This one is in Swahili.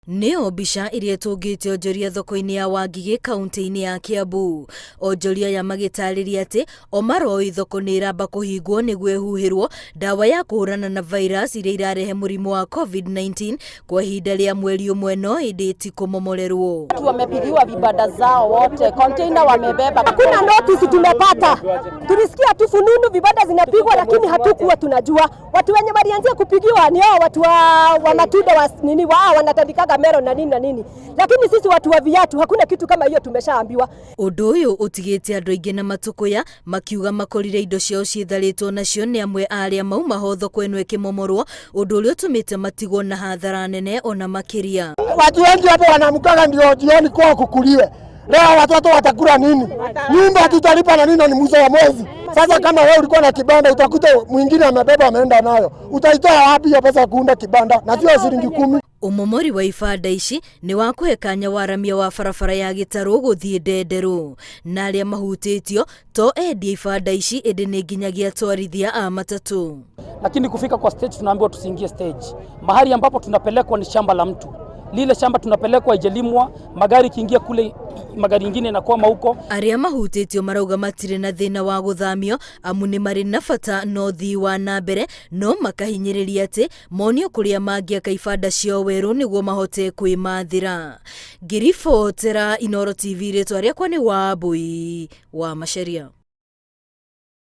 Nĩyo mbica ĩrĩa ĩtũngĩte onjoria thoko-inĩ ya Wangigĩ kaunti-inĩ ya Kiambu. Onjoria aya magĩtarĩria atĩ o maroĩ thoko nĩ ĩramba kũhingwo nĩguo ĩhuhĩrwo ndawa ya kũhũrana na virus iria irarehe mũrimũ wa COVID-19 kwa ihinda rĩa mweri ũmwe no ĩndĩ ti kũmomorerwo. Watu wamepigiwa vibanda zao wote, container wamebeba. Hakuna notice tumepata, tulisikia tu fununu vibanda zinapigwa, lakini hatukuwa tunajua. Watu wenye walianzia kupigiwa ni hao watu wa matunda wa nini wao wanatandikaga mero na nini na nini, lakini sisi watu wa viatu hakuna kitu kama hiyo tumeshaambiwa. Ũndũ ũyũ ũtigĩte andũ aingĩ na matũkũya makiuga makorire indo ciao ciĩtharĩtwo nacio nĩ amwe a arĩa mauma ho thoko ĩno ĩkĩmomorwo, ũndũ ũrĩa ũtũmĩte matigwo na hathara nene ona makĩria. Watu wengi hapo wanamkaga ndio jioni kwao kukuliwe. Leo watoto watakula nini? Nyumba tutalipa na nini? Ni mwisho wa mwezi. Sasa kama wewe ulikuwa na kibanda, utakuta mwingine amebeba ameenda nayo, utaitoa wapi hiyo pesa kuunda kibanda? Na sio shilingi 10. Ũmomori wa ibanda ici nĩ wa kũhe kanya waramia wa barabara ya gĩtarũ gũthiĩ Ndenderũ, na arĩa mahutĩtio to endia ibanda ici ĩndĩ nĩ nginyagia atwarithia a matatũ. Lakini kufika kwa stage tunaambiwa tusiingie stage. Mahali ambapo tunapelekwa ni shamba la mtu. Lile shamba tunapelekwa haijalimwa, magari ikiingia kule magari ingine inakwama huko. Arĩa mahutĩtio marauga matirĩ na thĩna wa gũthamio amu nĩ marĩ na bata na ũthii wa na mbere, no makahinyĩrĩria atĩ monio kũrĩa mangĩaka ibanda ciao werũ nĩguo mahote kwĩmathĩra. Ngĩribotera Inooro TV, rĩtwa rĩakwa nĩ Wambui wa Macharia.